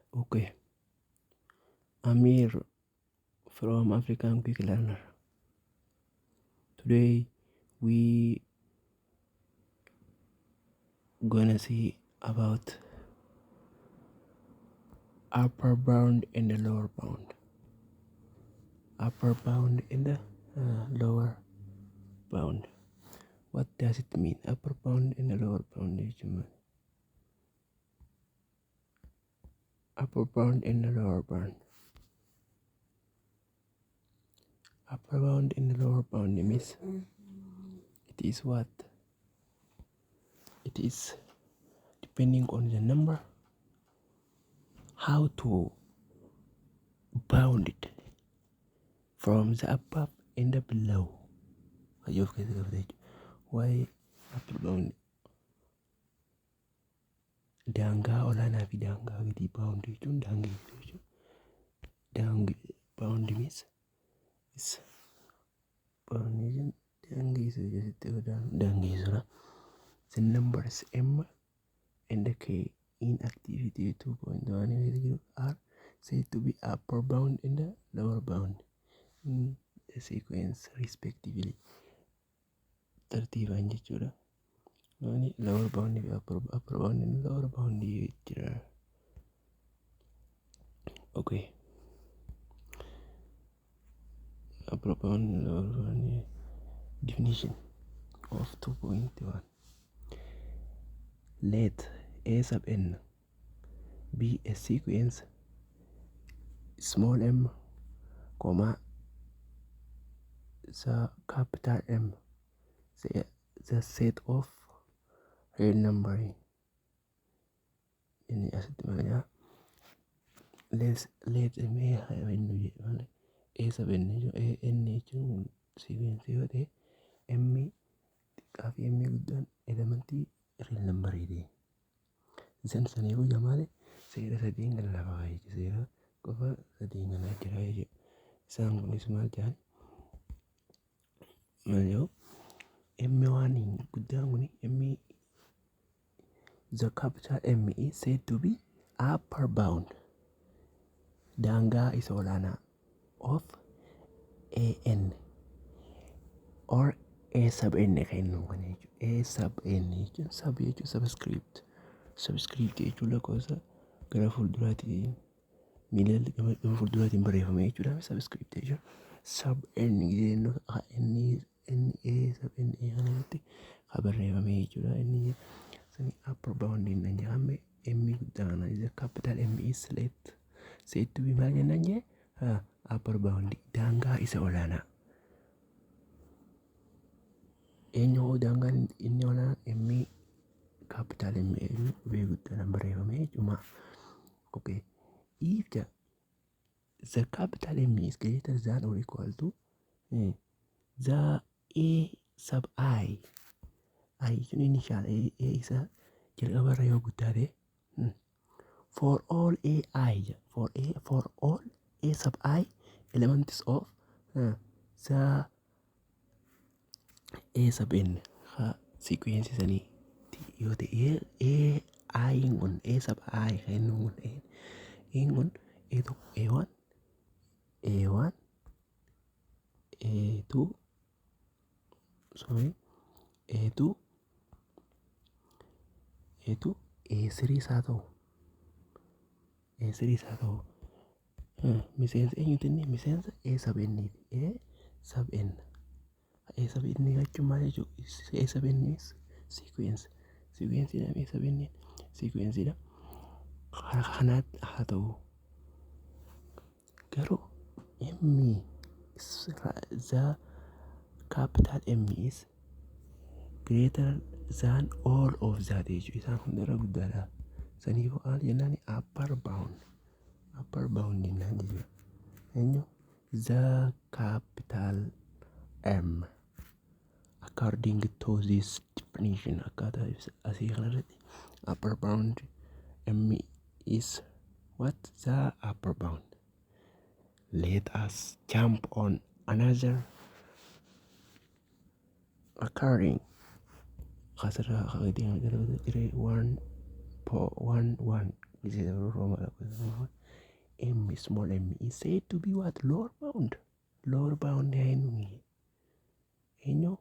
Okay, Amir from African Quick Learner. Today we gonna see about upper bound and the lower bound. Upper bound and the lower bound. What does it mean? Upper bound and the lower bound jechuun upper bound and the lower bound. Upper bound and the lower bound means it is what? It is depending on the number, how to bound it from the above and the below. Hayyuu of keessa qabata jechuudha. Waa'ee upper bound, daangaa olaanaa fi daangaa gadii, bound jechuun daangaa jechuudha. Bound means is bound jechuun daangeessuu jechuudha. Daangeessuudha. The numbers m and k in activity 2.1 are said to be upper bound and the lower bound in the sequence respectively. Tartiibaan jechuudha. Maani lower bound fi upper bound and lower bound jira. Okay. Upper bound and lower bound, definition of 2.1. Let a sub n be a sequence small m comma the capital M, the set of real number. Inni asitti maal jedha? Let mee haa jedhu malee, a sub n jechuun, a n jechuun sequence yoo ta'e, m xiqqaa fi m guddaan elementii real number ta'e. Isan saniifuu jamaale seera sadiin kan lafa kaa'e, seera qofa sadiin kana jira jechuudha. Isaan kunis maal jedhan? Maal jedhu? M waan guddaan kuni, M, the capital M is said to be upper bound, daangaa isa olaanaa, of AN or A sub N kennu kana jechuudha. A sub N jechuun, sub jechuun subscript. Subscript jechuun lakkoofsa gara fuulduraatiin, miila gama fuulduraatiin barreeffame jechuudha. Subscript jechuun sub N jennu N N A sub N A kana irratti kan barreeffame jechuudha. Inni sani upper bound hin jedhamne. M guddaa kana, the capital M is let said to be maal jennaan jee? Upper bound, daangaa isa olaanaa. Eenyu hoo daangaan inni olaanaan? M capital M, qubee guddaadhaan barreeffame jechuudha. Okay. If the capital M is greater than or equal to the A sub I, I jechuun initial A, A isa jalqabarra yoo guddaa ta'e, for all A I, for all A sub I elements of the A sub N, ha sequence sanii yoo ta'e, A I kun, A sub I kan kun, A kun A tokko, A1, A1, A2, sorry, A2, A2, A3 isaa ta'u, A3 isaa ta'u, miseensa eenyuti inni? Miseensa A sub N ti. A sub N, A sub N jechuun maal jechuudha? A sub N is sequence, sequence dha. A sub N sequence dha. Karaa kanaatti haa ta'u garuu, M, the capital M is greater than all of that jechuudha. Isaan hundarra guddaadha. Saniif maal jennaan? Upper bound, upper bound jennaan jechuudha. Eenyu? The capital M. According to this definition, akkaataa ibsa asii kanarratti, upper bound M is what? The upper bound. Let us jump on another occurring asirraa one one one. Gisee dabalu lakkoofsa m small m is said to be what? Lower bound. Lower bound eenyu? Eenyu?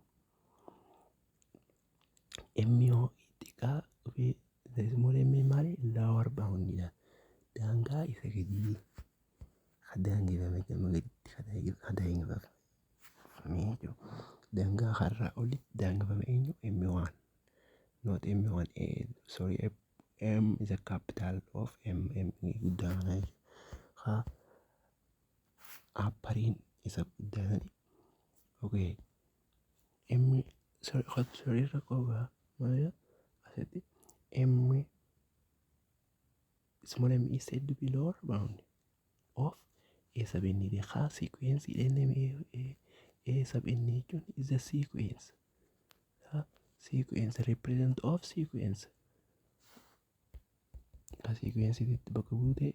M yoo xiqqaa dhufee, the small m maali? Lower bound dha. Daangaa isa gadii ka daangeffame, gama gaditti ka daangeffame jechuudha. Daangaa har'aa olitti daangeffame eenyu? M1, not M1 A, sorry, M is a capital of M, M guddaa kana jechuudha. Ha upperiin isa guddaa sani. Okay. M, sorry, sorry, rakkoo maal asitti M small m is said to be lower bound of A sub n dha. Ha sequence n A sub n jechuun is a sequence. Ha sequence represent of sequence. Ka sequence itti bakka buute,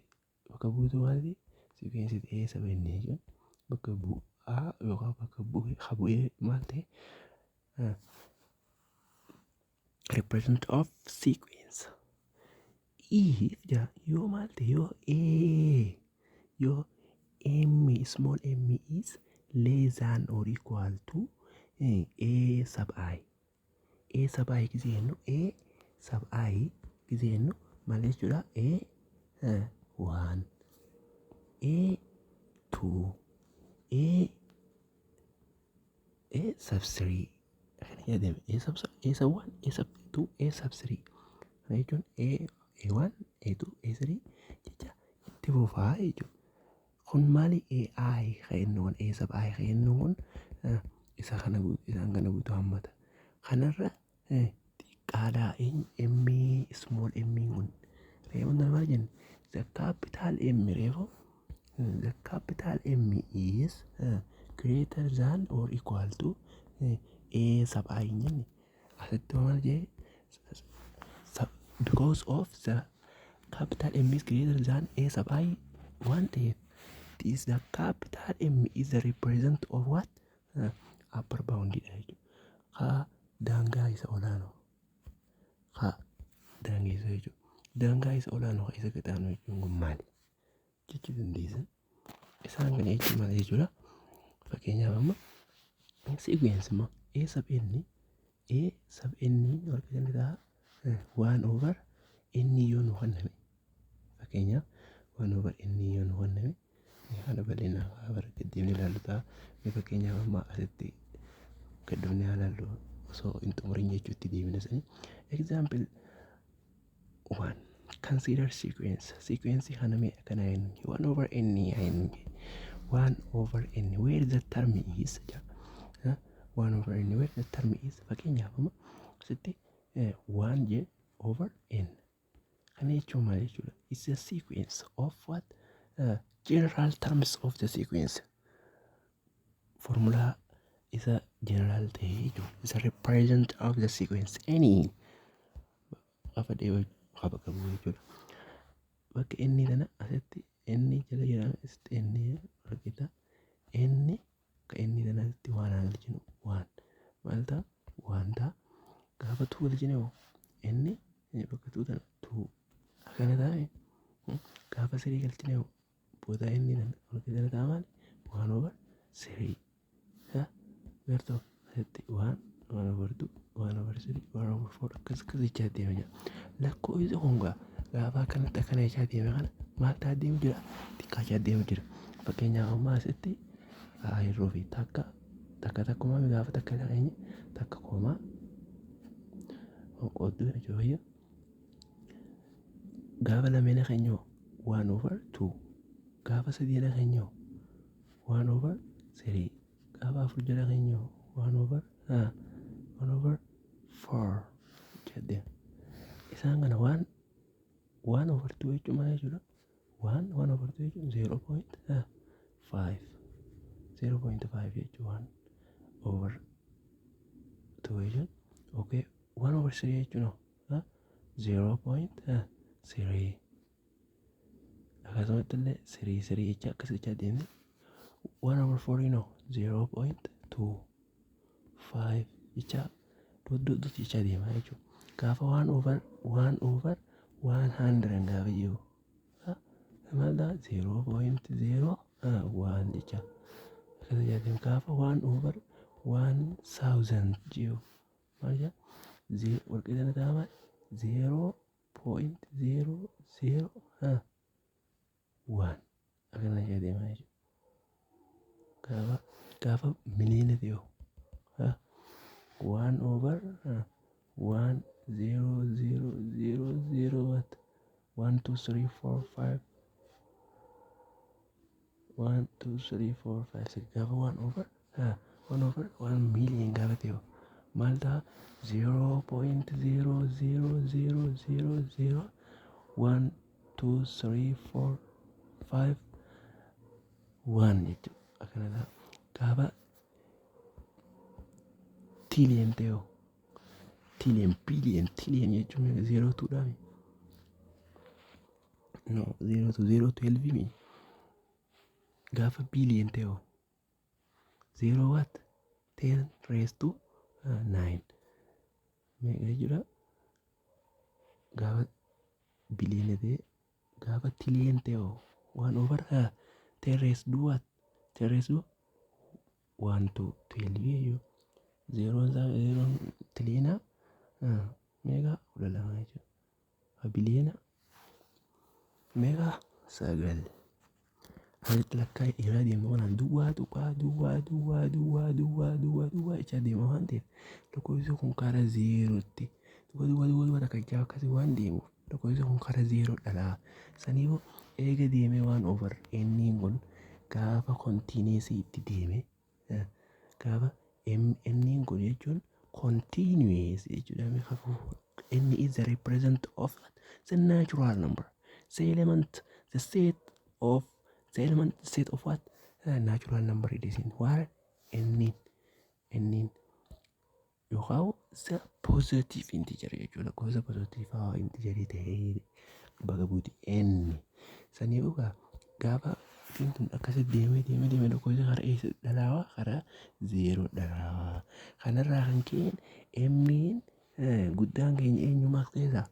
bakka buutu maali? Sequence A sub n jechuun bakka bu'aa yookaan bakka bu'ee ha bu'ee maal ta'e? Represent of sequence. If jaa yoo maal ta'e, yoo A, yoo m small m is less than or equal to A sub i. A sub i gisee jennu, A sub i gisee jennu maal jechuudha? A 1, A 2, A sub 3 kana jedhame. A sub 1, A sub 2, A sub 3 kana jechuun A A1, A2, A3 jecha itti fufaa jechuudha. Kun maali? AI kan inni kun, A sub I kan inni kun isa kana isaan kana guutuu hammata. Kanarra xiqqaadhaa M small m kun reefu maal jenne? The capital M reefu, the capital M is greater than or equal to A sub I hin jenne. Asitti maal jee? Because of the capital M is greater than A sub I waan ta'eef, this the capital M is the represent of what? Upper bound dha jechuudha. Haa daangaa isa olaanoo haa daangeessa jechuudha. Daangaa isa olaanoo isa gadaanoo jechuun kun maali jechuu dandeessan. Isaan kana jechuun maal jechuudha? Fakkeenyaaf amma sequence immoo A sub n, A sub n walqixa ta'a one over n yoo nu kenname, fakkeenyaaf one over n yoo nu kenname, kana bal'inaan bara deddeebinee ilaallu ta'a. Fakkeenyaaf amma asitti gad dhufnee haa ilaallu osoo hin xumurin jechuutti deebina sanii. Example one, consider sequence. Sequence kana mee akkana jennu, one over n haa jennu, one over n where the term is, one over n where the term is, fakkeenyaaf amma asitti one j over n kana jechuun maal jechuudha? It's a sequence of what? General terms of the sequence, formula isa general ta'e jechuudha. Isa represent of the sequence any qafa dheewa qaba qabu jechuudha. Bakka inni tana asitti inni jala jedhame, asitti inni argita, inni ka inni tana asitti waan haa galchinu, waan maal ta'a? Waan ta'a. Gaafa two galchine hoo? Inni bakka two tana two akkana taa'e. Gaafa three galchine hoo? Booda inni tana walqixa ta'a maali? One over three gartoo asitti one, one over two, one over three, one over four akkas akkas jechaa deema jira. Lakkoofsi kun gaa gaafa akkanatti akkana jechaa deeme kana maal ta'aa deemu jira? Xiqqaachaa deemu jira. Fakkeenyaaf amma asitti hir'uu fi takka takka takkumaa gaafa takka dhageenye takka koomaa qoodduu jechuudha. Gaafa lameen keenya one over two, gaafa sadii keenya one over three, gaafa afur jala keenya one over four jedhee. Isaan kana one one over two jechuun maal jechuudha? One one over two jechuun 0.5, 0.5 jechuun one over two jechuun. Okay, one over three jechuun hoo? 0.3. Akkasumatti illee three three jecha akkas jechaa deemne. One over four hoo? 0.25 jecha dot dot dot jechaa deema jechuudha. Gaafa one over one over 100 gaafa jiru maal ta'a? 0.01 jecha akkasa jedhee. Gaafa 1 over 1000 jiru maal jedha? Walqixa ta'a maal? 0.001 akkana jedhee deema jechuudha. Gaafa miliyoona ta'e, 1 over 1 0 0 0 0 what, one two three four five, one two three four five six. Gaafa 1 over 1 over 1 million gaafa ta'e maal ta'a? 0.00000012345 1 jechuudha. Akkana ta'a. Gaafa trillion ta'e, trillion, billion, trillion jechuun zero twodhaami, no, zero two zero 12 mi. Gaafa billion ta'e, zero what, 10 raised to nine meeqa jechuudha gaafa biliyoona ta'e? Gaafa trillion ta'e, 1 over 10 raised to what, 10 raised to one two 12 jechuudha. Zeroon isaa, zeroon trilliona meeqa? 12 jechuudha. Biliyoona meeqa? Sagal. Asitti lakkaa irra deema kanaan duwwaa tuqaa duwwaa duwwaa duwwaa duwwaa duwwaa duwwaa jechaa deema waan ta'eef, lakkoofsi kun karaa zeerootti duwwaa duwwaa duwwaa duwwaa takka jechaa akkasii waan deemuuf, lakkoofsi kun karaa zeeroo dhalaa. Saniifuu eega deemee one over nniin kun gaafa continuousii itti deeme, gaafa nniin kun jechuun continuous jechuudha. N is the represent of the natural number, the element, the set of the element, set of what, natural number it is in what, n yookaan the positive integer jechuudha. Gosa positive integer ta'ee bakka buuti n. Saniifuu gaafa tun akkasitti deemee deemee deemee, lakkoofsa karaa eessa dhalaawaa? Karaa zeeroo dhalaawaa. Kanarraa kan ka'een m'n guddaan keenya eenyumaa as keessaa?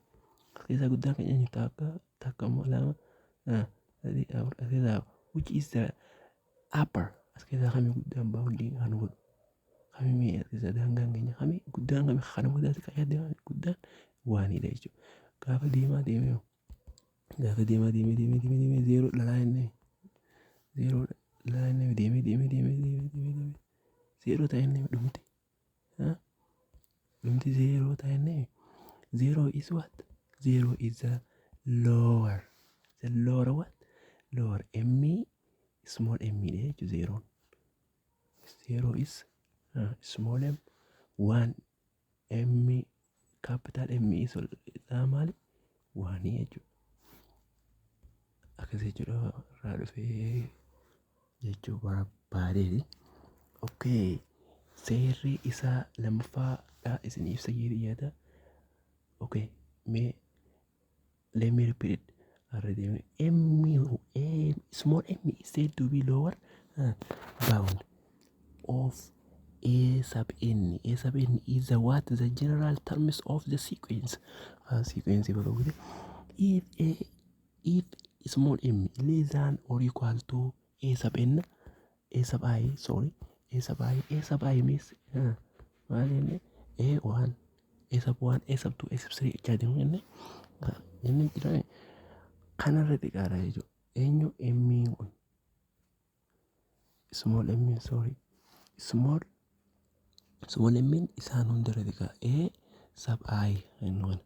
As keessaa guddaan keenya eenyu? Takka, takka immoo, lama, sadii, afur. As keessaa which is the upper? As keessaa kami guddaan boundii kan godhu? Kami mee as keessaa daangaan keenya kami guddaan? Kami kana booda xiqqaa deemaa guddaan onedha jechuudha. Gaafa deemaa deemee, gaafa deemaa deemee deemee deemee deemee zeeroo dhalaa inni, zeeroo dhalaa inni, deemee deemee deemee deemee deemee deemee zeeroo ta'e inni, dhumti zeeroo ta'e inni. Zero is what? Zero is the lower, the lower what, lower m, small m dha jechuudha zeroon. Zero is small m, one m, capital M is maali? One jechuudha. Akkas jechuudha irraa dhufee jechuu barbaadeeti. Okay, seerri isaa lammaffaadha isin ibsa jedhee yaada. Okay, mee let me repeat it. Irra deemne. M, M, small m is said to be lower bound of a sub n. A sub n is the what? The general terms of the sequence. Sequence bakka buute. If a if small m less than or equal to a sub n, a sub I, sorry, a sub I. A sub I means maal jenne? A 1, a sub 1, a sub 2, a sub 3 jechaa deemu jenne. Inni jira kanarra xiqqaadha jechuudha. Eenyu? M kun, small m, sorry, small m isaan hundarra xiqqaa. A sub i jennu kana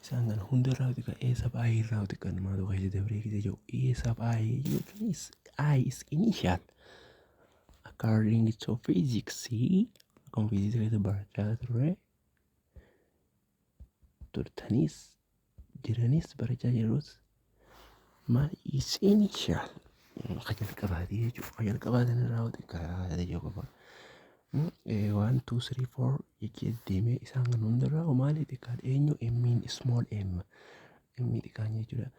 isaan kana hundarraa xiqqaa. A sub i irraa xiqqaan maal keessa dabree gisee jiru? A sub i jechuun is i is initial according to physics. Akkuma physics keessa barachaa turre, turtanis jiranis barachaa jirrus, maal is initial? Ka jalqabaati jechuudha. Ka jalqabaa sanirraa xiqqaa jechuu qofa. One two three four jechee deemee isaan kan hundarraa maali xiqqaadha? Eenyu? M'n, small m, m xiqqaan jechuudha.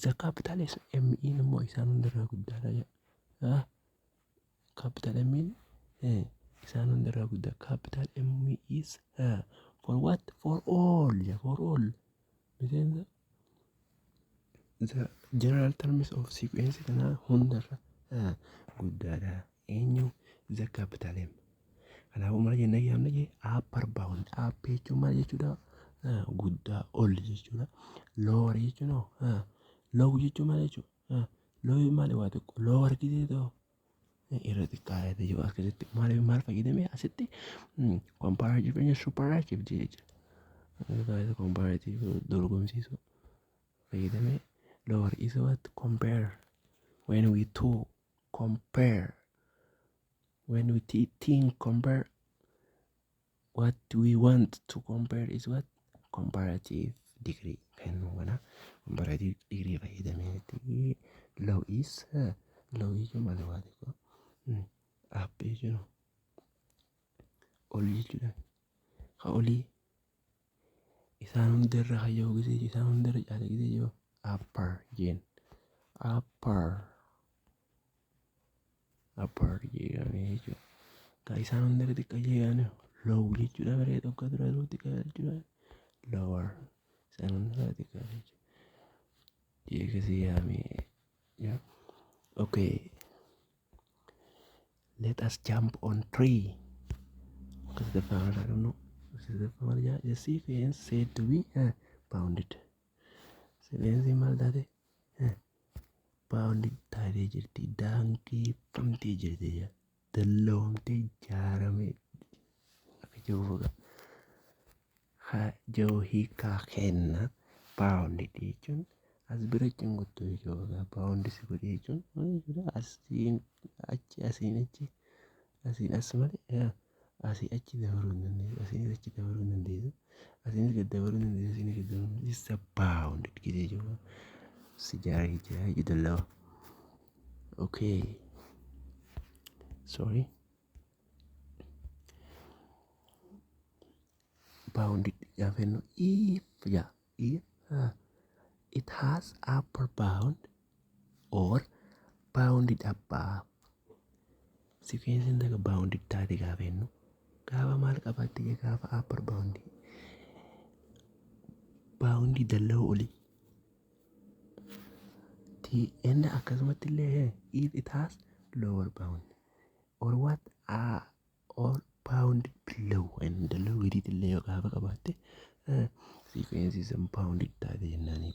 The capital S m immoo isaan hundarraa guddaadha jedha. Capital M isaan hundarraa guddaa. Capital M is for what? For all, for all miseensa. The general terms of sequence kanaa hundarra guddaadha. Eenyu? The capital M. Kanaafuu maal jennee yaamna jee? Upper bound. Up jechuun maal jechuudha? Guddaa ol jechuudha. Lower jechuun hoo? Low jechuun maal jechuudha? Low maali? Waa xiqqoo. Lower gisee ta'u irra xiqqaadha jechuudha. Akkasitti maal maal fayyadamee asitti comparative and superlative jira. Comparative dorgomsiisuu fayyadamee lower is what? Compare. When we to compare, when we think compare, what we want to compare is what? Comparative degree kennu kana comparative degree fayyadamee low is low jechuun maal? Waa xiqqoo. Up jechuun ol jechuudha. Ka olii isaan hundarra hayyoo gisee isaan hundarra caala gisee jiru upper jeen, upper, upper jedhamee jechuudha. Ka isaan hundarra xiqqaa jedhanii low jechuudha. Baree tokko dura xiqqaa jechuudha. Lower isaan hundarra xiqqaa jechuudha. Jeekasii yaamee, yeah. Okay. Let us jump on three. Because the found, I don't know. This is the found, yeah. The sequence said to be bounded. Sequence maal taate? Bounded taatee jirti. Daangeffamtee jirti. Dalloomtee ijaaramee akka jiru haa jiru hiikaa kenna. Bounded jechuun as bira cinguttuu jechuudha. Bound si godhe jechuun maal jechuudha? Asiin achi, asiin achi, asiin as malee asii achi dabaruu hin dandeessu. Asiinis achi dabaruu hin dandeessu. Asiinis gad dabaruu hin dandeessu. Asiinis gad dabaruu hin dandeessu. Isa bounded gisee jiru si ijaaree jira jechuudha. Okay. Sorry. Bounded gaafa jennu, if, yeah, if it has upper bound or bounded above. Sequence takka bounded taate gaafa jennu gaafa maal qabaatte? Gaafa upper bound, boundii dallaa olii ti, and akkasumatti illee if it has lower bound or what or bounded below and dallaa gadiitti illee yoo gaafa qabaatte sequence is bounded taate jennaani.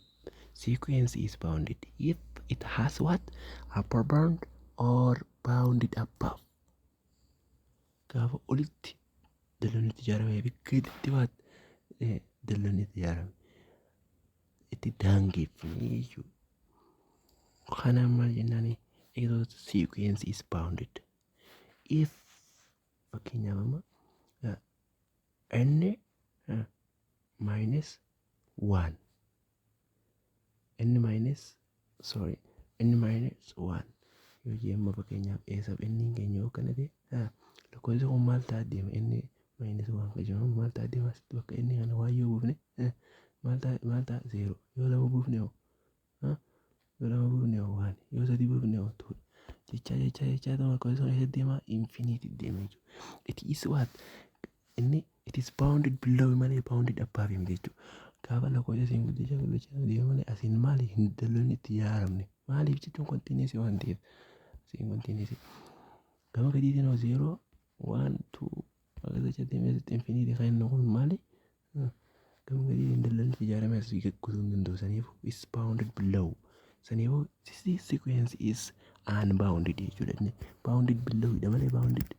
Sequence is bounded if it has what? Upper bound or bounded above. Gaafa olitti dalloon itti ijaaramee fi gaditti waat dalloon itti ijaarame itti daangeffame jechuudha. Kanaan maal jennaani? Sequence is bounded if fakkeenyaaf amma n minus 1, n minus, sorry, n minus 1 yoo jee amma fakkeenyaaf a sub n keenya yoo akkana ta'e, lakkoofsi kun maal ta'a deema? N minus 1 kan jedhamu maal ta'a deema? Asitti bakka inni kana waan yoo buufne maal ta'a? Maal ta'a? Zero. Yoo lama buufne hoo? Yoo lama buufne hoo? One. Yoo sadi buufne hoo? Two jechaa jechaa jechaa ta'u lakkoofsi sun eessa deema? Infinity deema jechuudha. It is what? Inni it is bounded below malee bounded above miti jechuudha. Gaafa lakkoofsa isiin guddachaa guddachaa deema malee asiin maali hin dalloonni itti ijaaramne. Maaliif jechuun continuous waan ta'eef asiin continuous. Gama gadiitiin hoo? Zero, one, two akkas jecha deemee asitti infinity kan inni kun maali? Gama gadiitiin dalloonni itti ijaarame asii gagguutuu hin danda'u. Saniifuu is bounded below. Saniifuu this sequence is unbounded jechuudha. Inni bounded below dha malee bounded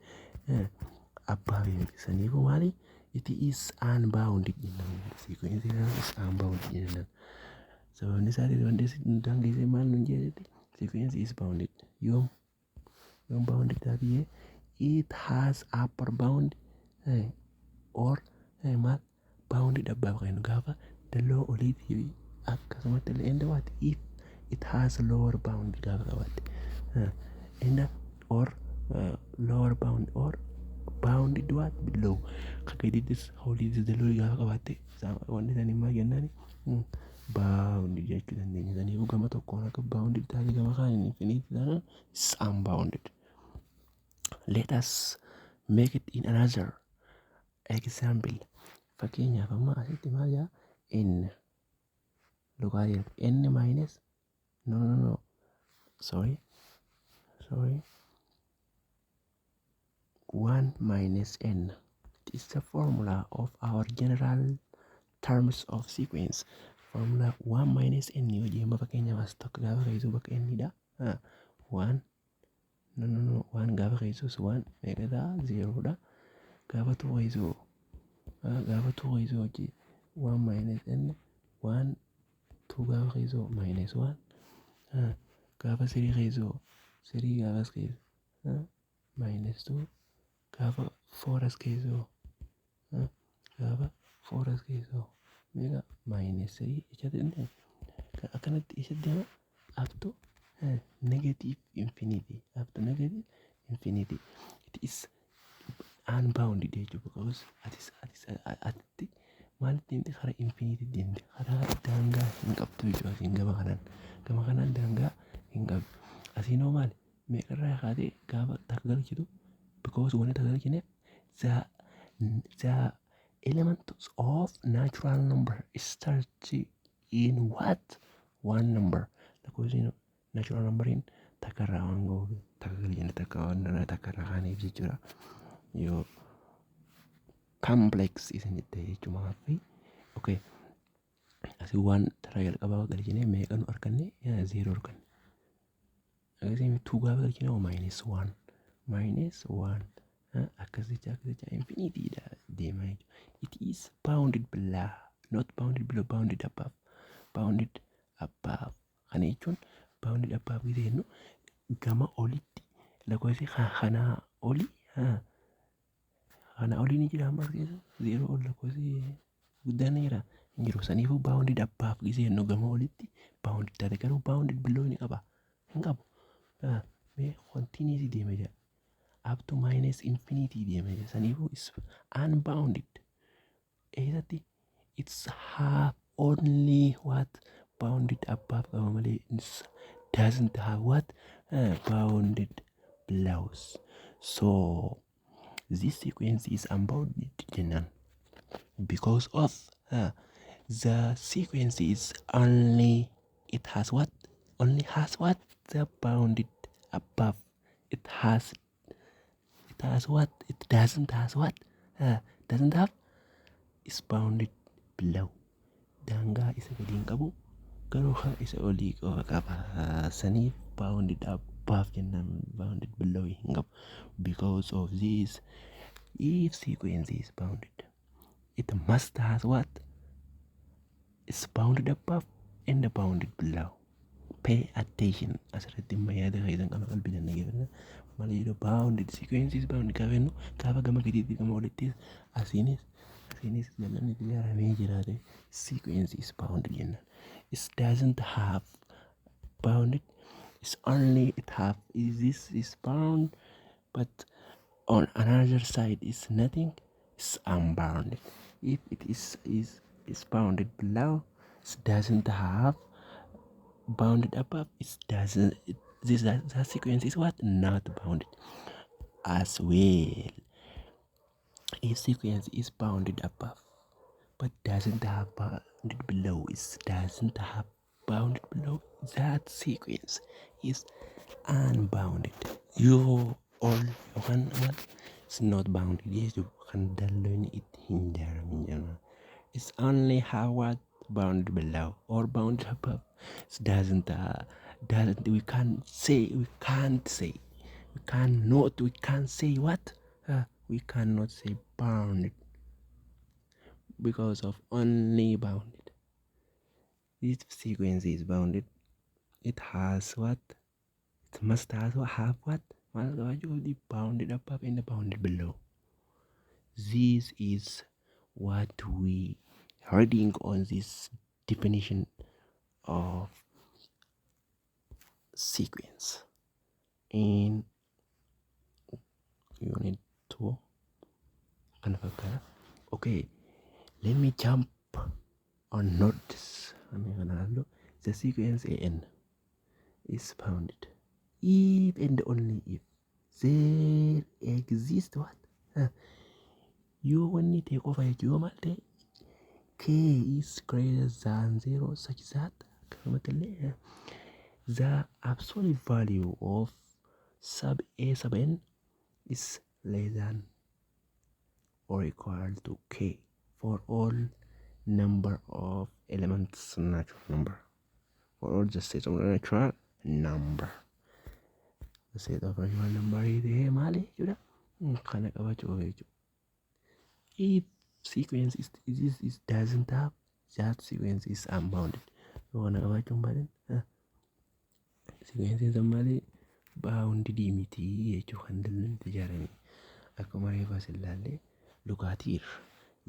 above miti. Saniifuu maali? It is unbounded jennaan. Sequence is unbounded jennaan. Sababni isaatis wanti daangeessee maal nuun jedhetti? Sequence is bounded. Yoom yoom bounded taatiyee? It has upper bound or maal bounded above kan gaafa dalloo oliitii fi akkasumatti illee and what if it has lower bound gaafa qabaatte and or lower bound or bounded what? Below. Ka gadiittis oliittis dalloo gaafa qabaatte wanti sanii maal jennaani? Bounded jechuu dandeenya. Saniifuu gama tokkoon akka bounded taate, gama kaaniin infinity taanaan is unbounded. Let us make it in another example. Fakkeenyaaf amma asitti maal jaa? N lukaa jira n minus No, no, no, sorry, sorry, 1 minus n. It is the formula of our general terms of sequence. Formula 1 minus n yoo jennu, fakkeenyaaf as tokko gaafa keessu bakka n dha. 1, no, no, no, 1 gaafa keessus 1 meeqa ta'a? 0 dha. Gaafa 2 keessu, gaafa 2 keessu hojii 1 minus n 1, 2 gaafa keessu minus 1, gaafa 3 keessu, 3 gaafa as keessu minus 2, gaafa 4 as keessu, gaafa 4 as keessu meeqa? Minus 3 jechaati. Akkanatti isa deema up to negative infinity, up to negative infinity. It is unbounded jechuudha, because atis atitti maalitti deemte? Karaa infinity deemte. Karaa daangaa hin qabdu jechuudha. Asiin gama kanaan daangaa hin qabdu. Asiin hoo maali? Meeqarraa kaatee gaafa takka galchitu? Because wanni takka galchineef the elements of natural number start in what? One number. Lakkoofsi natural numberiin takka irraa waan gahuuf takka galchine, takka waan takka irraa kaaneef jechuudha. Yoo complex isin ta'e jechuudha. Okay, asii waan taraa jalqabaa galchine meeqa nu arganne? Zero arganne. Akkasii two gaafa galchine minus one, minus one, akkas jecha, akkas jecha infinity dha deema jechuudha. It is bounded below, not bounded below, bounded above, bounded above. Kana jechuun bounded above gisee jennu gama olitti lakkoofsi kanaa oli, kanaa olii ni jira. Amma as keessa zero ol lakkoofsi guddaan ni jira? Hin jiru. Saniifuu bounded above gisee jennu gama olitti bounded taate, garuu bounded below ni qaba? Hin qabu. Mee continuous deema jira, up to minus infinity deema jira. Saniifuu is unbounded. Eessatti? It's have only what? Bounded above qaba malee doesn't have what? Bounded below. So this sequence is unbounded jennaan because of the sequence is only, it has what? Only has what? The bounded above. It has what? It doesn't has what? Doesn't have is bounded below. Daangaa isa gadi hin qabu, garuu isa olii qofa qaba. Saniif bounded above jennaan, bounded below hin qabu. Because of this, if sequence is bounded, it must has what? Is bounded above and bounded below. Pay attention. Asirratti amma yaada keessan qaba qalbii dhaggeeffadhaa malee. Yeroo bounded sequence is bounded gaafa jennu, gaafa gama gadiitti gama olittis asiinis jalanni ijaaramee jiraate, sequence is bounded jennaan. It doesn't have bounded, it's only it have is, this is bound, but on another side is nothing, it's unbounded. If it is bounded below, it doesn't have bounded above. It doesn't it, this that sequence is what? Not bounded as well. If sequence is bounded above but doesn't have bounded below, it doesn't have bounded below, that sequence is unbounded. Yoo ol yookaan what? It's not bounded jechuudha. Kan dalloon itti hin ijaaramin jedhama. It's only have what? Bounded below or bounded above. It doesn't, we can't say, we cannot, we can't say what? We cannot say bounded because of only bounded. This sequence is bounded, it has what? It must has have what? Maal qabaachuu qabdi? Bounded above and bounded below. This is what we reading on this definition of sequence in unit 2. Kana fakkaata. Okay, let me jump on notes. Kana ilaallu. The sequence an is bounded if and only if there exist what? Yoo wanni ta'e qofa jechuu. Yoo maal ta'e? K is greater than zero such that, akkasumatti illee The absolute value of sub a sub n is less than or equal to k for all number of elements natural number, for all the set of natural number. The set of natural number ta'ee maali jechuudha? Kana qabachuu qaba jechuudha. If sequence is doesn't have that, sequence is unbounded. Yoo kana qabaachuu hin baate, sequence sun maali? Bounded miti jechuu, kan dallanti ijaarame. Akkuma reefu as ilaalle, look at here,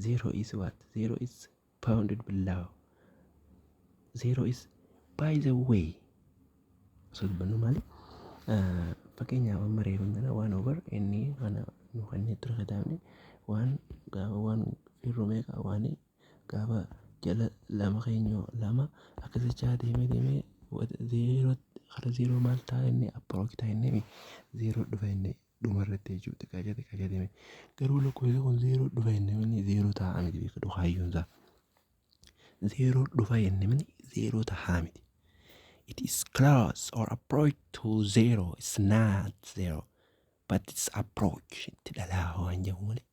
zero is what? Zero is bounded below. Zero is, by the way, osoo dubbannu maali? Fakkeenyaaf amma reefu kana one over inni kana nu kanneen ture kitaabni waan gaafa waan firru meeqa waan gaafa jala lama keenyoo lama akkasichaa deemee deemee zero kara zero maal ta'a inni approach ta'a, inni zero dhufa, inni dhumarratti jechuudha. Xiqqaachaa xiqqaachaa deeme garuu lakkoofsi kun zero dhufa inni inni zero ta'a miti. Beekadu kaayyoon isaa zero dhufa inni malee zero ta'a miti. It is close or approach to zero. It's not zero, but it's approach itti dhalaa waan jedhamu malee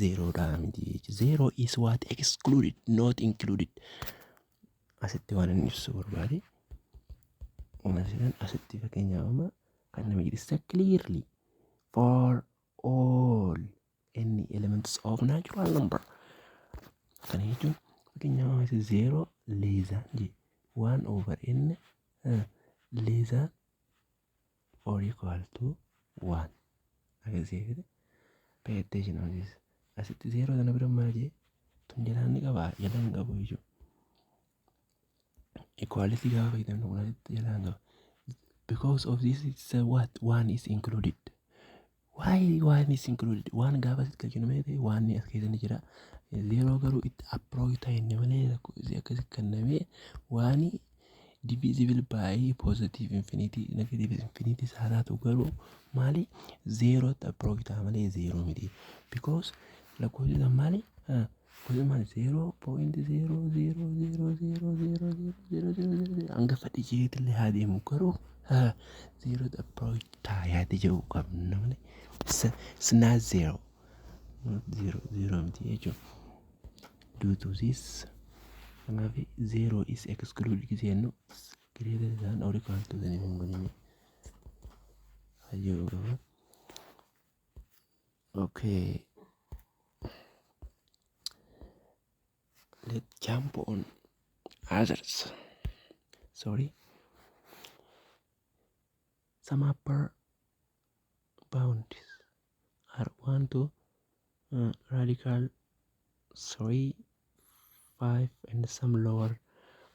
zero dha miti. Zero is what? Excluded, not included. Asitti waan inni ibsu barbaade asitti fakkeenyaaf amma kan nama jedhisa clearly for all any elements of natural number. Kana jechuun fakkeenyaaf asi zero less than je one over n less than or equal to one akkasii. Pay attention on this. Asitti zero sana bira maal jee tun jalaan ni qaba, jalaan hin qabu jechuudha. Equality gaafa fayyadamnu kun asitti jalaan qaba. Because of this, it's what? One is included. Why one is included? One gaafa asitti galchinu malee ta'e waan as keessa ni jira. Zero garuu itti approach ta'e inni malee lakkoofsi akkasi kennamee waan divisible by positive infinity, negative infinity isaa taatu garuu maali? Zerotti approach ta'a malee zero miti. Because lakkoofsi sun maali? Lakkoofsi maali? 0.000000000 zero hanga fedhe jeetillee haa deemu garuu zerotti approach ta'a yaada jedhu qabna malee it's not zero, not zero, zero miti jechuudha. Due to this, kanaaf zero is excluded gisee jennu greater than or equal to than hin godhini hayyuu qaba. Okay, let's jump on others. Sorry, some upper bounds are 1 to radical 3 5 and some lower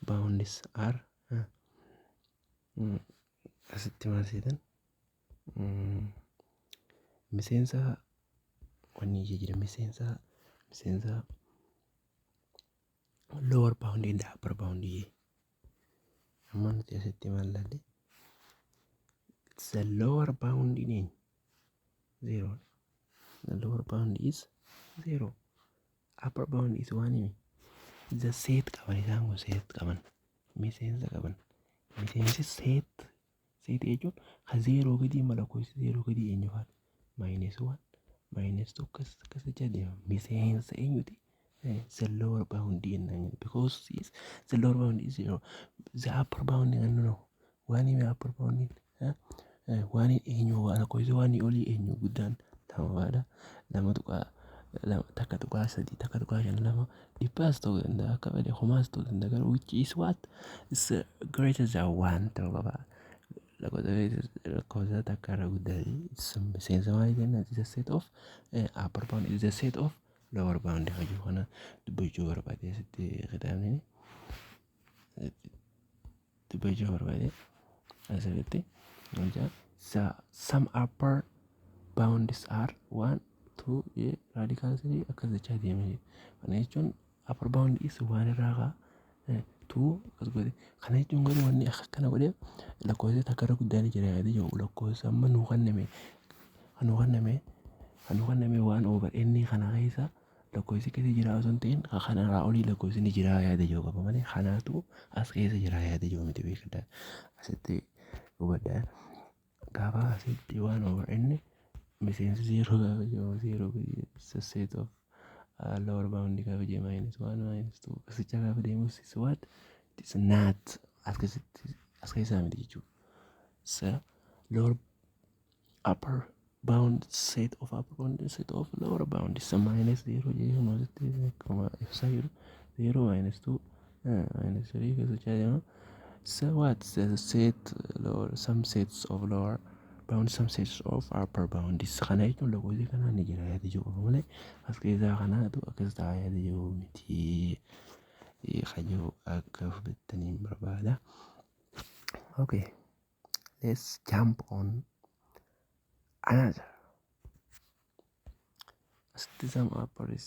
bounds are asitti maal seetan miseensa wanni jira, miseensa lower bound and upper bound. Amma nuti asitti maal laalle? The lower bound in zero, the lower bound is zero, upper bound is one. Himi the set qaban, isaan kun set qaban, miseensa qaban. Miseensi set jechuun ka zero gadii mala lakkoofsi zero gadii eenyu faadha? Minus one, minus two, akkas akkas jechaa deema. Miseensa eenyuti? The lower bound jennaan, because is the lower bound is zero. The upper bound kan nu waan hime upper bound waan eenyu lakkoofsi waan olii eenyu guddaan lama faadha, lama tuqaa lama, takka tuqaa sadii, takka tuqaa shan, lama dhibbaas ta'uu danda'a, akka fedhe homaas ta'uu danda'a, garuu which is what is greater than one ta'uu qaba. Lakkoofsa takka irra guddaa miseensa maalii jennaan? Is a set of upper bound is a set of lower bound hajuu kana dubbachuu barbaade asitti kitaabni dubbachuu barbaade asirratti. Some upper bounds are one, two, radical three akkas jechaa deema. Kana jechuun upper bound is one irraa kaa two akkas godhe. Kana jechuun garuu wanni akkana godheef lakkoofsa takka irra guddaan jira yaada jiru lakkoofsa amma nuu kenname one over inni kana keessa lakkoofsi keessa jira osoo hin ta'in kanarraa olii lakkoofsi ni jira yaada jiru qaba malee kanaatu as keessa jira yaada jiru miti. Beekadhaa. Asitti hubadhaa. Gaafa asitti one over n miseensi zero gaafa jedhamu, zero set of lower bound gaafa jedhamu, minus one, minus two asicha gaafa deemu is what? It is not as keessatti, as keessaa miti jechuudha. So lower upper bound, set of upper bound, set of lower bound isa minus zero jedhamu asitti akkuma ibsaa jiru, zero, minus two, minus three keessachaa deema. So what? The set lower, some sets of lower bound, some sets of upper bound isa kana jechuun lakkoofsi kanaa ni jira yaada jiru qofa malee as keessaa kanaatu akkas ta'a yaada jiru miti kayyoo akka hubattaniin barbaada. Okay, let's jump on another. Asitti some upper is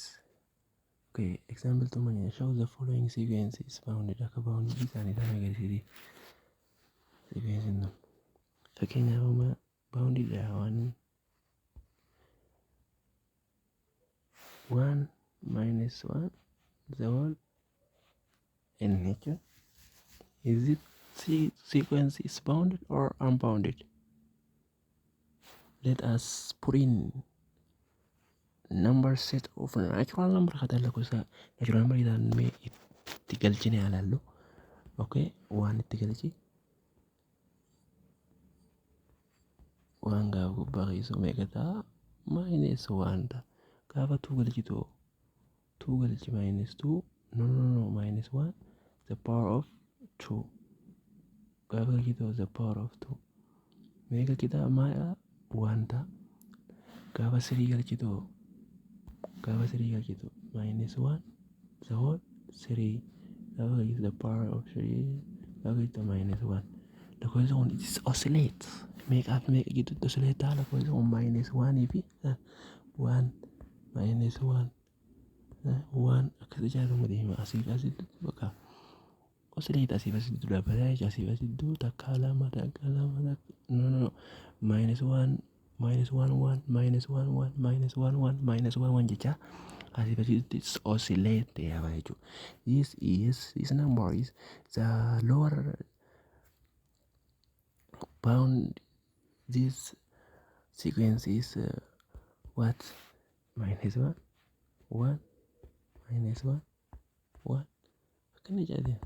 okay. Example two many show the following sequence is bounded. Akka bounded isaanii isaan agarsiisi. Sequence nun fakkeenyaaf amma bounded 1 1 minus one the whole n jechuun, is it sequence is bounded or unbounded? Let us put in number, set of natural number kata lakkoofsa natural number isaan mee itti galchine ilaallu. Okay, waan itti galchi waan gaafa gubbaa keessoo meeqa ta'a? Minus one ta'a. Gaafa two galchitu, two galchi, minus two, no, no, no, minus one the power of two gaafa galchitu, the power of two meeqa galchita? Maal? One ta'a. Gaafa three galchitu, gaafa three galchitu, minus one the whole three gaafa galchitu, the power of three gaafa galchitu, minus one. Lakkoofsi kun it is oscillate. Meeqaa fi meeqa gidduutti oscillate ta'a lakkoofsi kun? Minus one fi one, minus one, one akkas ijaaramu deema. Asii fi asitti bakka oscillate, asii fi asitti dhaabbataa jechuudha. Asii fi asitti takka, lama, takka, lama, takka, no, no, no, minus one, minus one, one, minus one, one, minus one, one, minus one, one jecha asii fi asitti oscillate yaaba jechuudha. This number is the lower bound. This sequence is what? Minus one, one, minus one, one akkana jedhee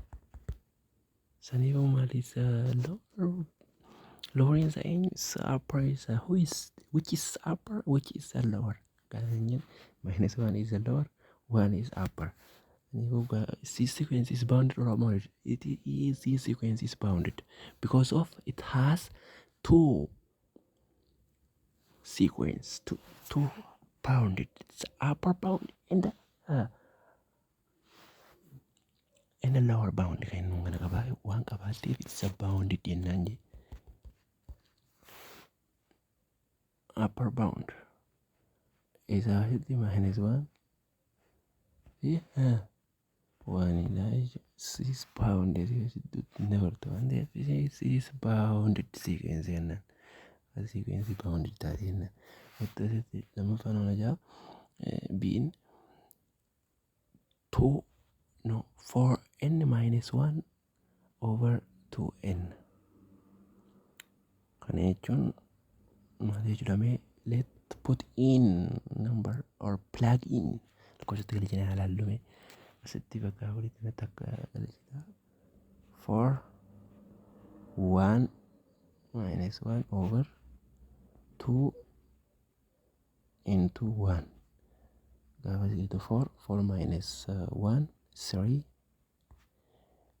saniifuu maal is lower? Lower is eenyu is upper is who is, which is upper, which is the lower? Kana minus one is the lower, one is upper. Saniifuu this sequence is bounded or unbounded? It is, this sequence is bounded because of it has two sequence, two bounded. It's upper bound and the lower bound. Kan inni kana qabaa waan qabaatteef it's a bounded jennaan jee. Upper bound isaa asitti minus one fi one dha. Is bounded dabartu waan ta'eef is bounded sequence jennaan. Sequence bounded taate jennaan. Asitti lammaffaan waan ajaa biin two, no, four n minus one over two n. Kana jechuun maal jechuudha mee? Let put in number or plug in lakkoofsatti galchinee ilaallu mee. Asitti bakka afuritti natti akka galchita, four one minus one over two into one. Gaafa situ four, four minus one, three,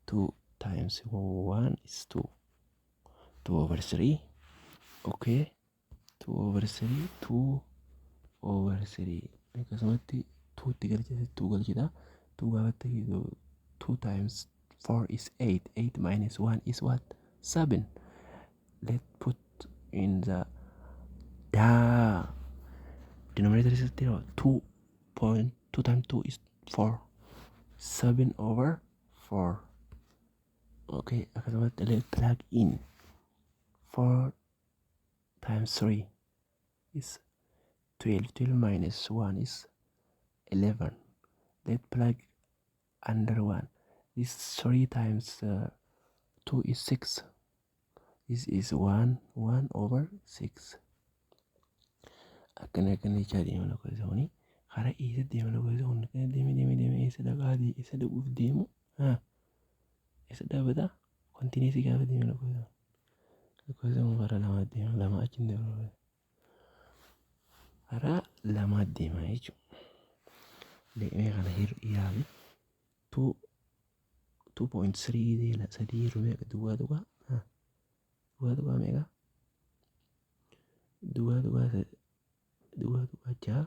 two times one is two, two over three. Okay, two over three, two over three. Akkasumatti two itti galchita, two galchita, two gaafatti two times four is eight, eight minus one is what? Seven. Let put in the da denominator is zero, 2.2 times 2 is 4, 7 over 4. Okay, akkasumatti let plug in 4 times 3 is 12, 12 minus 1 is 11. Let plug under 1. This 3 times 2 is 6. This is 1 1 over 6. Akkana akkana jechaa deema lakkoofsa kuni. Karaa eessa deema lakkoofsa kun? Akkana deeme, deeme, deeme, eessa dhaqaa, eessa dhaquuf deemu? Eessa dhaabbata? Continuous gaafa deeme lakkoofsa kun. Lakkoofsa kun karaa lamaa deema, lama achi hin deemu. Karaa lamaa deema jechuudha. Deemee kana yaali. 2.3 sadii yeroo meeqa? Duwwaa tuqaa duwwaa tuqaa meeqa? Duwwaa tuqaa duwwaa tuqaa ja'a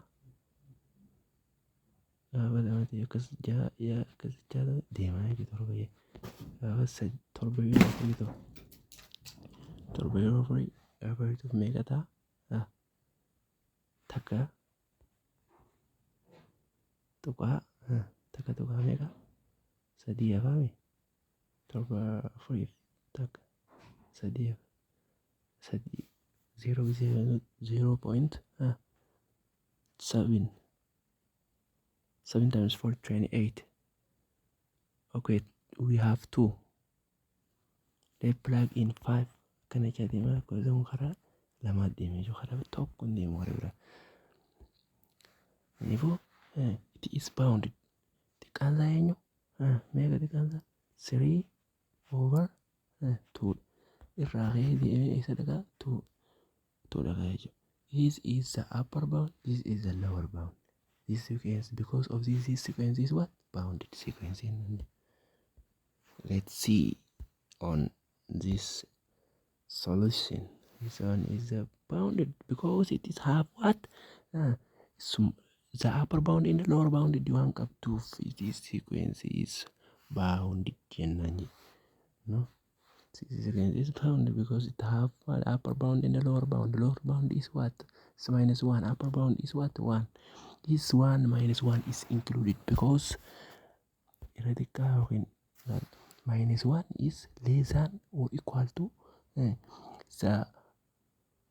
gaafa lama ta'e, akkas ja'a yaa akkas ja'a deemaa jechuudha. Torba gaafa torba yeroo afurii ta'u, torba yeroo afurii gaafa hirtuuf meeqa ta'a? Takka tuqaa takka tuqaa meeqa sadii hafaame? Torba afuriif takka sadii hafa, sadii zero 0.7. 7 times 4, 28. Okay, we have 2. Let's plug in 5. Kana jecha deema lakkoofsa kun karaa lamaa deema jechuudha. Karaa tokko hin deemu karaa biraa. Kanaafuu it is bounded. Xiqqaan isaa eenyu? Meeqa xiqqaan isaa? 3 over 2 irraa ka'ee deemee eessa dhaqaa? 2 2 dhaqaa jechuudha. This is the upper bound, this is the lower bound. This sequence, because of this sequence is what? Bounded sequence. Let's see on this solution. This one is bounded because it is have what? The upper bound and the lower bound waan qabduuf this sequence is bounded jennaan. No? This sequence is bounded because it have what? Upper bound and the lower bound. The lower bound is what? It's minus 1. Upper bound is what? 1. This 1 minus 1 is included because irra xiqqaa yookiin minus 1 is less than or equal to the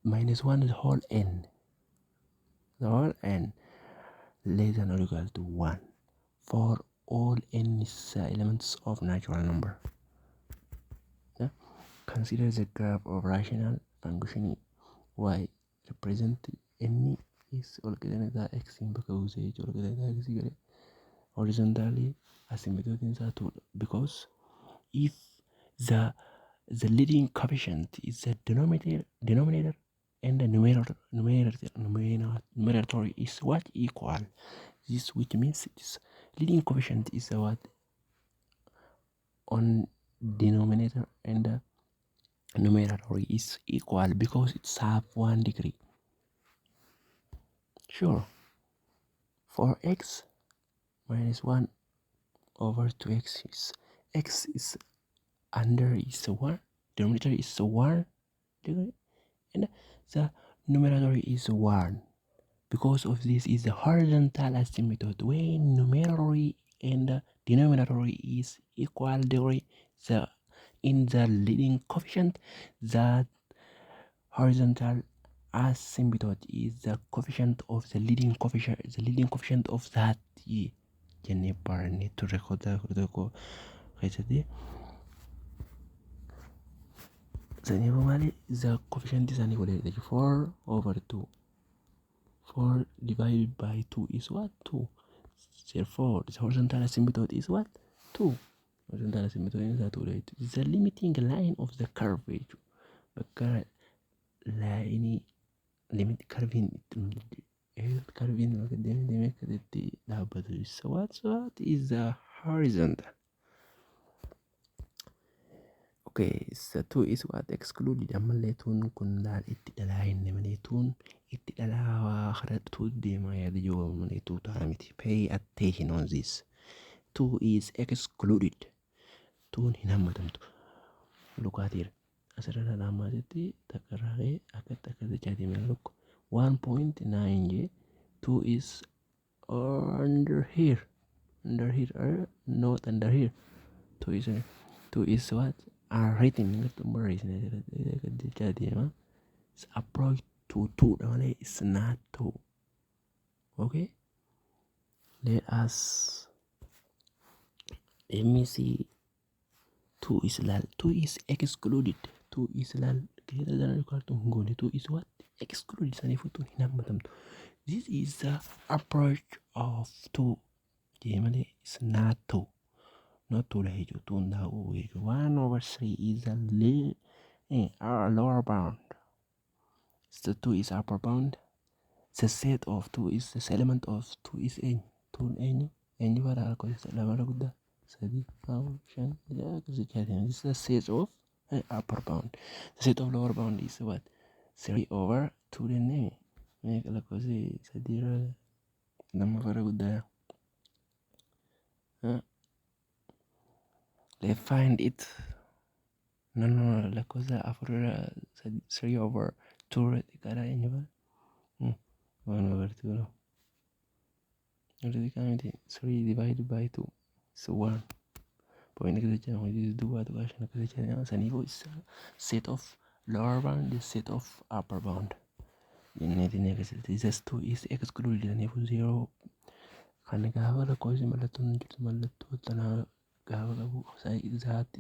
minus 1 is whole n. The whole n less than or equal to 1 for all n is elements of natural number. Yeah? Consider the graph of rational function y represent n is walqixa x in bakka buusee jechuudha. Walqixa x godhe horizontally asymptote isaa 2, because if the leading coefficient is the denominator and the numerator is what? Equal. This which means this leading coefficient is what? On denominator and the numerator is equal because it's have 1 degree. Sure, for x minus 1 over 2x is x is under is 1, denominator is 1 degree and the numerator is 1. Because of this is the horizontal asymptote. When numerator and denominator is equal degree, the in the leading coefficient, that horizontal asymptote is the coefficient of the leading coefficient, the leading coefficient of that jennee barannee turre kutaa 11 keessatti. Saniifuu maali? The coefficient isaanii walii 4 over 2. 4 divided by 2 is what? 2. Therefore, the horizontal asymptote is what? 2. Horizontal asymptote is 2. The limiting line of the curve jechuudha. Bakka line limit curviin bakka deemee deemee akkasitti dhaabbatu is what? What is the horizontal? Okay, so 2 is what? Excluded. Ammallee tuun kun laal itti dhalaa hin malee tuun itti dhalaa karaa deemaa yaada jiru malee two ta'a miti. Pay attention on this. 2 is excluded. Tuun hin hammatamtu. Lukaateera. Asirra dhala takka irraa ka'ee akkatti akkas jechaa deemee look 1.9 jee 2 is under here, under here or not under here. 2 is what? Unwritten gartuu barreessine asirratti jechaa deema. It's approach to 2 dha malee it's not 2. Okay, let me see. 2 is laal 2 is excluded. Two is laal, greater than or equal to hin goone. Two is what? Exclude. Saniifuu two hin hammatamtu. This is the approach of two jee malee is not two, not two dha jechuudha. Two hundaa'uu jechuudha. One over three is a lower bound. The two is upper bound. The set of two is the element of two is eenyu? Twon eenyu eenyu? Bara lakkoofsa lamarra guddaa, sadii, afur, shan, ja'a, akkasii jaatama. This is the set of upper bound. The set of lower bound is what? Three over two jennee meeqa? Lakkoofsi sadii irra lammaffaarra guddaa. Let's find it. No, lakkoofsa afur irra, three over two irra xiqqaadha. Eenyu bara? One over two, no. Irra xiqqaa miti. Three divided by two is one point akkas jecha, duwwaa tuqaa shan akkas jecha. Saniifuu set of lower bound is set of upper bound jenneetiin akkasitti. This two is excluded. Saniifuu zero kan gaafa lakkoofsi mallattoon jirtu, mallattoo tanaa gaafa qabu, that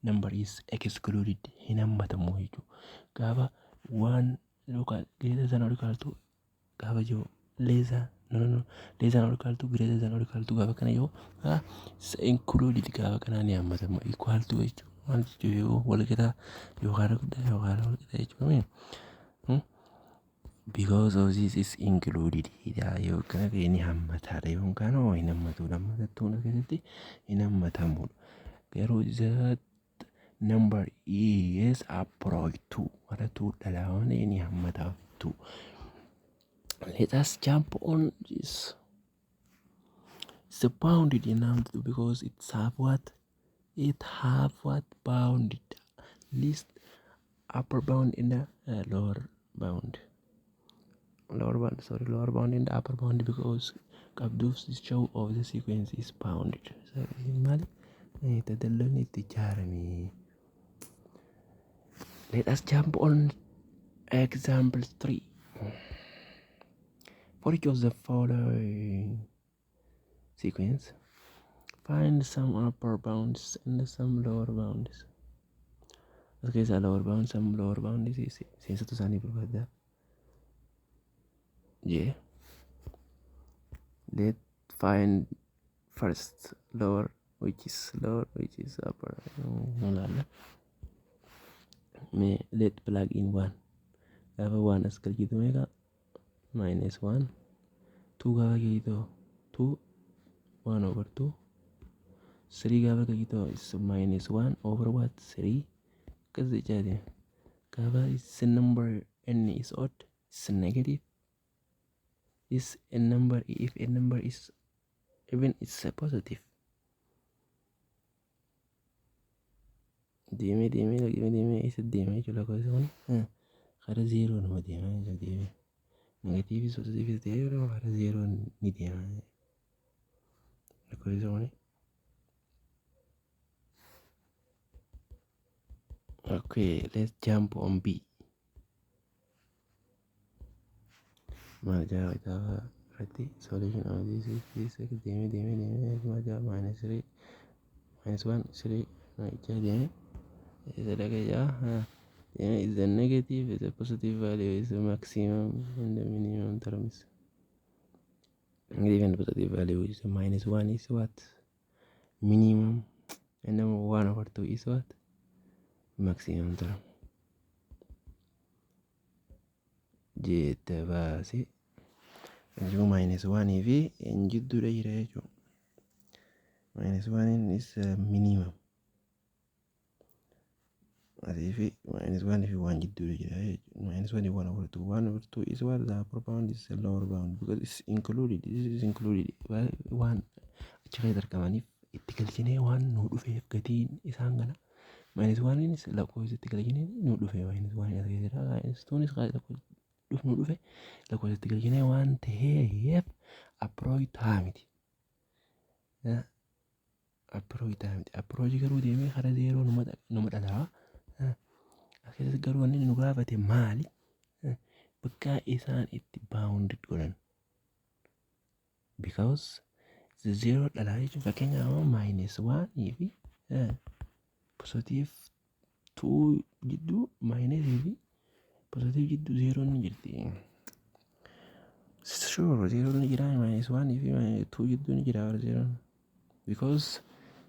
number is excluded, hin hammatamu jechuudha. Gaafa one yookaan greater than or equal to gaafa jiru, less than, no, less than or equal to, greater than or equal to gaafa kana yoo included, gaafa kanaa ni hammatama. Equal to jechuudha. Maal jechuudha? Yoo wal qixa yookaan guddaa yookaan wal qixa jechuudha. Because of this is included yookaan ni hammataadha yookaan hin hammatudha. Hammatattuun keessatti hin hammatamudha. Garuu that number is approach to warra two dhalaa ni hammatamtu. Let us jump on this. It's bounded enough because it's have what? It have what? Bounded. Least upper bound in the lower bound. Lower bound, sorry, lower bound in the upper bound because qabduuf show of the sequence is bounded. Maali? Tadalloonni itti ijaarame. Let us jump on example 3. For each of the following sequence, find some upper bounds and some lower bounds. As keessaa lower bound, some lower bound seensota isaanii barbaaddaa. Jee. Let find first lower, which is lower, which is upper. Ilaalla. Mee let plug in one. Gaafa one as galchitu meeqa? Minus one. Two gaafa galchitu two, one over two. Three gaafa galchitu is minus one over what? Three. Akkas jechaati. Gaafa is number n is odd, it's negative. Is a number, if a number is even, it's a positive. Deemee deemee deemee deemee isa deemee jechuudha. Lakkoofsi kun karaa zeeroo nama deemaa jechuudha deemee. Negatiivis poozitiivis ta'ee karaa zeeroo ni deema. Lakkoofsi kun. Okay, let's jump on B. Maal jaa kitaaba irratti? Solution of this is this. Deemee deemee deemee maal jaa? Minus 3, minus 1, 3 jaa deemee isa dhaqee jaa deemee is the negative, is a positive value, is the maximum and the minimum terms. Negative and positive value is minus 1 is what? Minimum, and then 1 over 2 is what? Maximum term. Jette baase jiru minus 1 fi jidduudha jira jechuudha. Minus 1 is minimum. Asii fi minus 1 fi 1 jidduudha jira jechuudha. Minus 1 fi 1 over 2. 1 over 2 is what? The upper bound is the lower bound because it's included. This is included. Waan achi keessatti argamaniif itti galchinee waan nu dhufeef gatiin isaan kana. Minus 1 lakkoofsa itti galchinee nu dhufe, minus 1 as keessa jira. Minus 2 lakkoofsa nu dhufe, lakkoofsa itti galchinee waan ta'eef approach ta'a miti. Approach ta'a miti. Approach garuu deemee karaa zeeroo numa dhalaa. As keessatti garuu wanni nu gaafate maali? Bakka isaan itti bounded godhan. Because zero dhalaa jechuun fakkeenyaaf minus 1 fi positive Two jidduu, minusii fi positive jidduu zeeroon ni jirti. Sure, zeeroon ni jira. Minus one fi two jidduu ni jira zeeroon. Because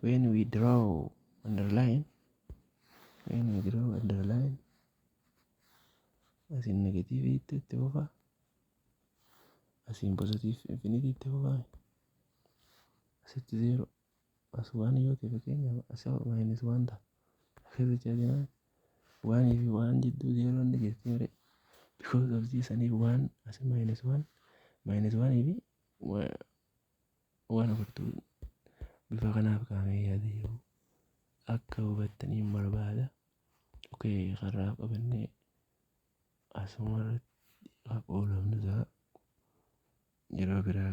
when we draw underline, when we draw underline, asiin negative itti fufa, asiin positive infinity itti fufa, asitti zeero, as one yoo ta'e, fakkeenyaaf as minus one ta'a. Akkas jechaa deemaa oneii fi one jidduu zeeroon ni jirti mire. Because of this saniif one as minus one, minus oneii fi one over two bifa kanaaf kaa'amee yaada jiru akka hubattanii barbaada. Okay, karaa qabannee asuma irratti haa qoodamnu ta'a yeroo biraa.